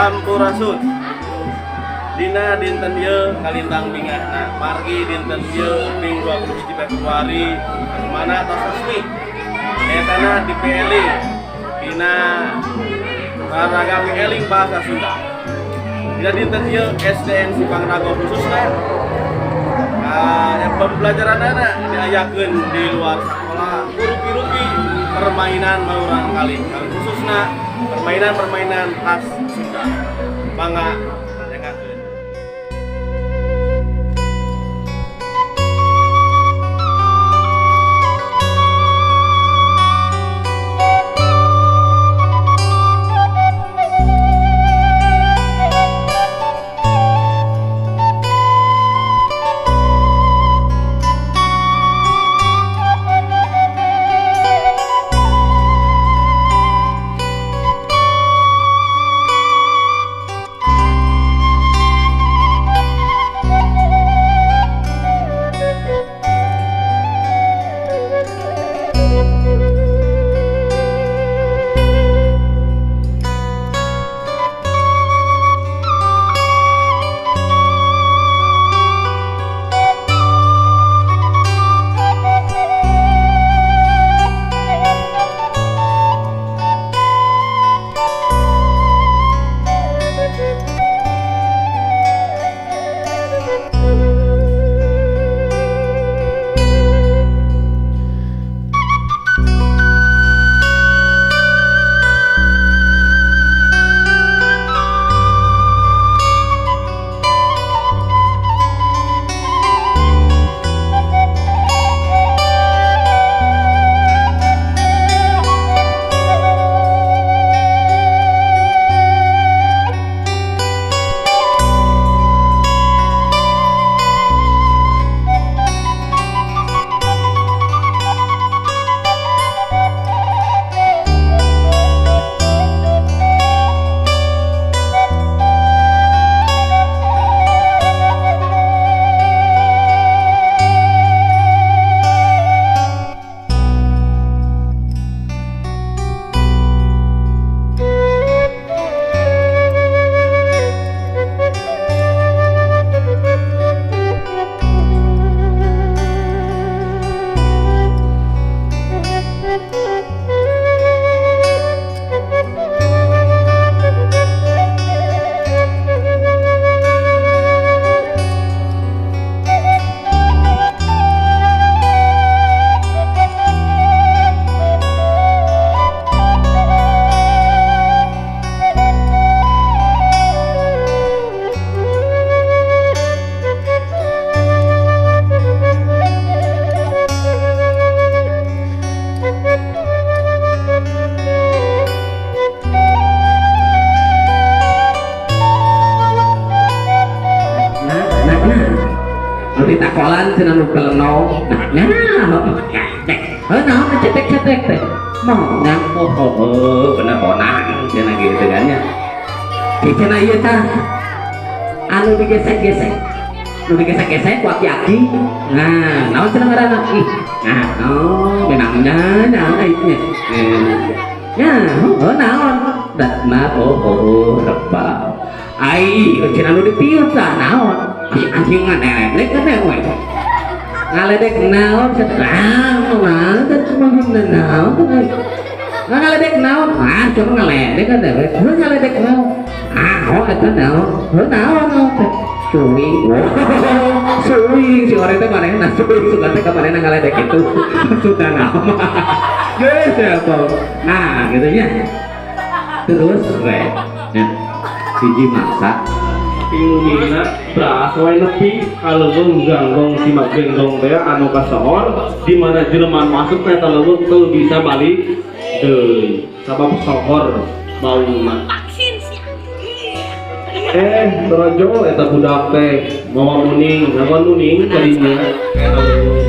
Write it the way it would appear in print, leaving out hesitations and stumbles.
Sampurasun. Dina dinten ieu kalintang bingahna. Margi dinten ieu ping 21 Februari anu mana tos resmi etana dipieling dina raraga pieling bahasa Sunda. Dina dinten ieu SDN Simpang Nago khususna yang pembelajaranana diayakeun di luar sekolah rupi-rupi permainan murangkalih, khususna permainan-permainan khas Sunda. Mangga dengarkeun. Ditakolan cenah nu keleno. Nah, nah, heuh, naon cetek-cetek teh? Mau nang, oh, bener bonang cenah gitu kan ya. Cenah ieu tah anu digesek-gesek. Nu digesek-gesek ku aki-aki. Nah, naon cenah ngaranna? Ih, nah, oh, memang nah, itu nya. Ya, oh, naon? Nah, oh, rebah. Ai, cenah nu ditiup tah naon? Anjing ngaledek kan we. Ngaledek naon? Naon, naon, naon. Ngaledek naon? Ah, cuma ngaledek kan we. Heuh, ngaledek naon? Ah, oh eta naon? Heuh, naon teh? Suing. Suing si orang teh manehna suing sugan teh ka manehna ngaledek itu. Sudah nama. Geus apa? Nah, gitu nya. Terus we. Ya. Hiji maksa Pingumina beras wae nepi ka leuweung ganggong simak genggong teh anu kasohor di mana jelema masuk ka eta leuweung teu bisa balik deui sabab sohor bauna. Torojo eta budak teh mawa muning, naon muning kadinya eta leuweung.